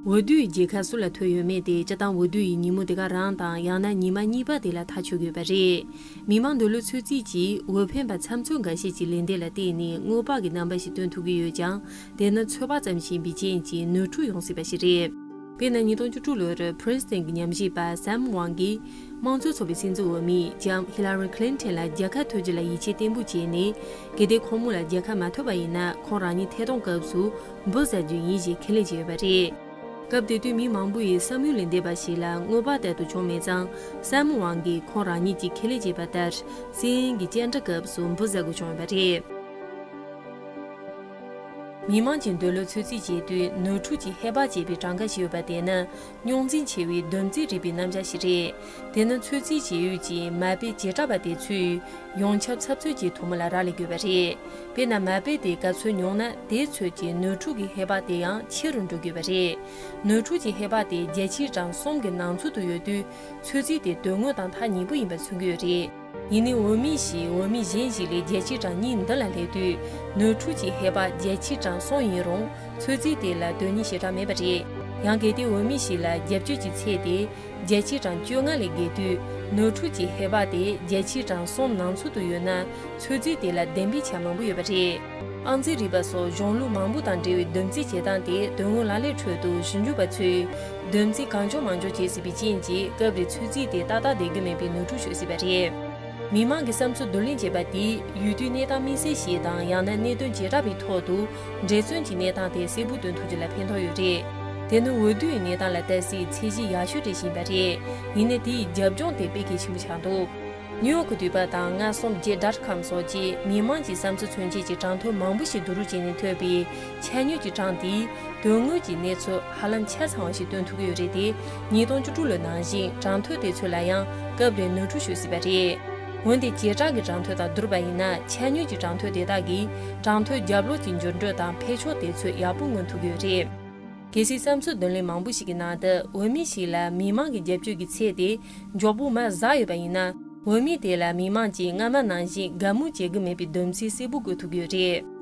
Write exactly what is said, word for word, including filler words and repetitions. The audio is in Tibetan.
འོས་བསྡུའི་རྒྱལ་ཁ་སུ་ལ་ཐོབ་ཡོད་མེད་དེ་སྤྱིར་བཏང་འོས་བསྡུ་ཡི་ཉིན་མོ་དེ་ག་རང་དང་ཡང་ན་ཉི་མ་གཉིས་པ་དེ་ལ་ཐག་གཅོད་དགོས་པ་རེད། མི་མང་འདོད་བློའི་ཚོད་རྩིས་ཀྱིས་འོས་འཕེན་པ་ཚབ་མཚོན་འགའ་ཤས་ཀྱི་ལན་འདེབས་ལ་བརྟེན་ནས་སྔོན་དཔག་གི་རྣམ་པ་ཞིག་སྟོན་ཐུབ་ཀྱི་ཡོད་ཀྱང་། དེ་ནི་ཚོད་དཔག་ཙམ་ཞིག་ཡིན་པའི་རྐྱེན་གྱིས་ནོར་འཁྲུལ་ཡོང་སྲིད་པ་ཞིག་རེད། དཔེར་ན་ཉིས་སྟོང་བཅུ་དྲུག་ལོར་ཕི་རིན་སི་ཏན་གྱི་ཉམས་ཞིབ་པ་སེམ་ཝང་གིས་དམངས་གཙོའི་ཚོགས་པའི་སྲིད་འཛིན་འོས་མི་ལྕམ་ཧི་ལ་རི་ཁི་ལིན་ཐན་ལ་རྒྱལ་ཁ་ཐོབ་རྒྱུ་ལ་ཡིད་ཆེས་བརྟན་པོ་བྱས་ནས། གལ་ཏེ་ཁོང་མོ་ལ་རྒྱལ་ཁ་མ་ཐོབ་པ་ཡིན་ན་ཁོང་རང་ཉིད་ཐད་གཏོང་སྐབས་སུ་འབུ་བཟའ་རྒྱུ་ཡིན་ཞེས་ཁས་ལེན་བྱས་ཡོད་པ་རེད། སྐབས་དེ་དུས་མི་མང་པོ་ཡིས་བསམ་ཡུལ་ལས་འདས་པ་ཞིག་ལ་སྔོན་དཔག་ལྟར་དུ་བྱུང་མེད་ཙང་། སེམ་ཝང་གིས་ཁོང་རང་ཉིད་ཀྱིས་ཁས་ལེན་བྱས་པ་ལྟར་སྲིད་དབྱིངས་ཀྱི་བཅད་འགྲན་སྐབས་སུ་འབུ་བཟའ་དགོས་བྱུང་ཡོད་པ་རེད། མི་མང་གི་འདོད་བློ་ཚོད་རྩིས་བྱེད་དུས་ནོར་འཁྲུལ་གྱི་ཧེ་བག་བྱེད་པའི་གྲངས་ཀ་ཞིག་ཡོད་པ་དེ་ནི་རྙོག་འཛིང་ཆེ་བའི་སྡོམ་རྩིས་རིག་པའི་རྣམ་གཞག་ཞིག་རེད། དེ་ནི་ཚོད་རྩིས་བྱེད་ཡུལ་གྱི་མ་དཔེ་བྱེ་བྲག་པ་དེ་ཚོས་ཡོངས་ཁྱབ་ཚབ་ཚོད་ཀྱི་ཐུན་མོང་ལ་རག་ལས་དགོས་པ་རེད། དཔེར་ན་མ་དཔེ་དེ་ག་ཚོད་ཉུང་ན་དེའི་ཚོད་ཀྱི་ནོར་འཁྲུལ་གྱི་ཧེ་བག་དེ་ཡང་ཆེ་རུ་འགྲོ་དགོས་པ་རེད། ནོར་འཁྲུལ་གྱི་ཧེ་བག་དེ་བརྒྱ་ཆའི་གྲངས་གསུམ་གྱི་ནང་ཚུད་དུ་ཡོད་དུས། ཚོད་རྩིས་དེ་དོན་དངོས་དང་ཐག་ཉེ་པོ་ཡིན་པ་མཚོན་གྱི་ཡོད་རེད། ཡིན་ནའི་འོས་མི་ཞིག་འོས་མི་གཞན་ཞིག་ལས་བརྒྱ་ཆའི་གྲངས་གཉིས་མདུན་ལ་སླེབས་དུས། ནོར་འཁྲུལ་གྱི་ཧེ་བག་བརྒྱ་ཆའི་གྲངས་གསུམ་ཡིན་རུང་། ཚོད་རྩིས་དེ་ལ་དོན་སྙིང་ཞེ་དྲག་མེད་པ་རེད། ཡང་གལ་ཏེ་འོས་མི་ཞིག་ལ་རྒྱབ་སྐྱོར་གྱི་ཚད་དེ་བརྒྱ་ཆའི་གྲངས་བཅོ་ལྔ་ལས་བརྒལ་དུས། ནོར་འཁྲུལ་གྱི་ཧེ་བག་དེ་བརྒྱ་ཆའི་གྲངས་གསུམ་ནང་ཚུད་དུ་ཡོད་ན། ཚོད་རྩིས་དེ་ལ་བདེན་པའི་ཆ་མང་པོ་ཡོད་པ་རེད། ཨང་རྩིས་རིག་པ་སོགས་གཞུང་ལུགས་མང་པོ་དང་འབྲེལ་བའི་སྡོམ་རྩིས་བྱེད་སྟངས་དེ་དོན་དངོས་ལག་ལེན་ཁྲོད་དུ་ཞིབ་འཇུག་པ་ཚོས་སྡོམ་རྩིས་གང་བྱུང་མང་བྱུང་བྱེད་སྲིད་པའི་རྐྱེན་གྱིས། སྐབས་རེ་ཚོད་རྩིས་དེ་ཏག་ཏག་བསྡད་རྒྱུ་མེད་པའི་ནོར་འཁྲུལ་ཤོར་སྲིད་པ་རེད། མི་མང་གི་བསམ་ཚུལ་བསྡུ་ལེན་བྱེད་པ་དེས་ཡུལ་དུས་གནས་སྟངས་དམིགས་བསལ་ཞིག་དང་ཡང་ན་གནད་དོན་བྱེ་བྲག་པའི་ཐོག་ཏུ་འབྲེལ་མཚོན་གྱི་གནས་སྟངས་དེ་གསལ་པོ་སྟོན་ཐུབ་རྒྱུ་ལ་ཕན་ཐོགས་ཡོད་རེད། དེ་ནི་འོས་བསྡུའི་གནས་སྟངས་ལ་ལྟ་སའི་ཚད་གཞི་ཡག་ཤོས་དེ་ཞིག་ཡིན་པ་རེད། ཡིན་ནའི་དེའི་རྒྱབ་ལྗོངས་དེ་དཔེ་གལ་ཆེན་པོ་ཆགས་འདུག་ནིའུ་ཡོག་གི་དུས་བབ་དང་མངའ་གསུམ་བརྒྱད་ཌོཊ་ཀོམ་སོགས་ཀྱིས་མི་མང་གི་བསམ་ཚུལ་མཚོན་བྱེད་ཀྱི་གྲངས་ཐོ་མང་པོ་ཞིག་བསྡུ་རུབ་བྱས་ནས་ཐོབ་པའི་ཆ་སྙོམས་ཀྱི་གྲངས་དེས་དོན་དངོས་ཀྱི་གནས་ཚུལ་ཧ་ལམ་ཆ་ཚང་བ་ཞིག་སྟོན་ཐུབ་ཀྱི་ཡོད་རེད་དེ། ཉིས་སྟོང་བཅུ་དྲུག་ལོ་ནང་བཞིན་གྲངས་ཐོ་དེ་ཚོ་ལ་ཡང་སྐབས་རེ་ནོར་འཁྲུལ་ཤོར་སྲིད་པ་རེད། འོན་ཏེ་བྱེ་བྲག་གི་གྲངས་ཐོ་དང་བསྡུར་བ་ཡིན་ན། ཆ་སྙོམས་ཀྱི་གྲངས་ཐོ་དེ་དག་གིས་གྲངས་ཐོའི་རྒྱབ་ལོགས་ཀྱི་འགྱུར་འགྲོས་དང་འཕེལ་ཕྱོགས་དེ་ཚོ་ཡག་པོ་མངོན་ཐུབ་ཀྱི་ཡོད་རེད། གལ་སྲིད་བསམ་ཚུལ་བསྡུ་ལེན་མང་པོ་ཞིག་གི་ནང་དུ་འོས་མི་ཞིག་ལ་མི་མང་གི་རྒྱབ་སྐྱོར་གྱི་ཚད་དེ་མགྱོགས་པོ་མར་ཟག་ཡོད་པ་ཡིན་ན། འོས་མི་དེ་ལ་མི་མང་གིས་སྔ་མ་ནང་བཞིན་དགའ་མོས་བྱེད་ཀྱི་མེད་པའི་སྡོམ་རྩིས་གསལ་པོ་དགོས་ཐུག་ཡོད་རེད།